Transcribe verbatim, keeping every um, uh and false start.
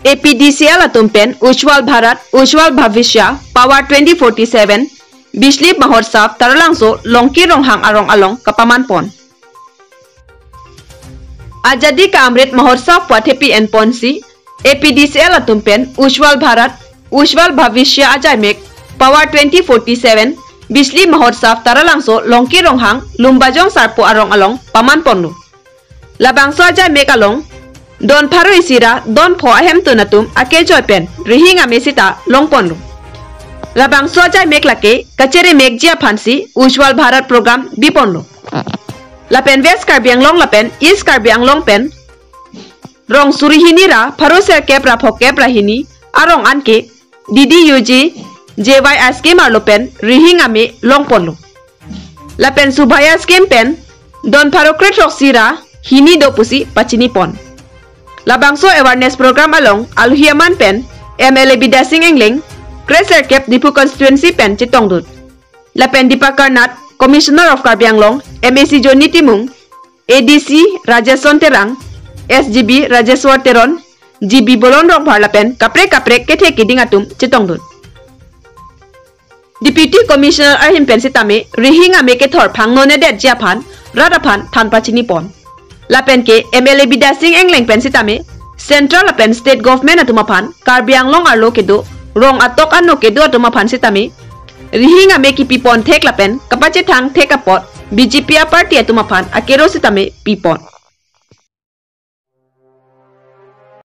A P D C L atum pen Ujjwal Bharat Ujjwal Bhavishya Power twenty forty-seven Bijli Mahotsav Taralangso Longki Ronghang arong along kapaman pon. Azadi ka Amrit Mahotsav pu athepi enponsi A P D C L atum pen Ujjwal Bharat Ujjwal Bhavishya ajaimek Power twenty forty-seven Bijli Mahotsav Taralangso Longki Ronghang Lumbajong Sarpo arong along paman ponlo. Labangso ajaimek along don pharo isi ra don pho ahemtun atum akejoi pen rihing ame sita long ponlo. Labangso ajaimek lake kacheremekji aphansi Ujjwal Bharat program bi ponlo. Lapen West Karbi Anglong lapen East Karbi Anglong pen rong suri hini ra pharo serkep ra phokep ra hini arong anke D D U G J Y I scheme arlo pen rihing ame long ponlo. Lapen Subhaya scheme pen don pharo kre throksi ra hini do pusi pachini pon. Labangso awareness program along alohi aman pen M L A Bidya Sing Engleng, kre serkep Diphu constituency pen chetongdun. Lapen Dipakar Nath, Commissioner of Karbi Anglong, M A C Johnny Timung, A D C Rajesh Terang, S G B Rajeshwar Teron, G B Bolon Rongbhar lapen kaprek kaprek kethe keding atum chetongdun. Deputy Commissioner ahin pen sitame rihing ame kethor phangno nedetji aphan rat aphan than pachini pon. Lapen ke M L A Bidya Sing Engleng pen sitame Central lapen State Government atum aphan Karbi Anglong arlo kedo rong atok ano kedo atum aphan sitame rihing ame kipi pon thek lapen kapachethang thek apot B J P aparty atum aphan akero sitame pi pon.